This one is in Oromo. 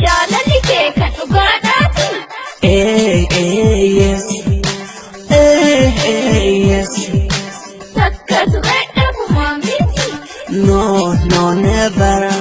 Jaalalli kee kan dhugaadhaati. Eh, eh, yes. Eh, eh, yes. Takka turee dhabumaa miti. No, no, never.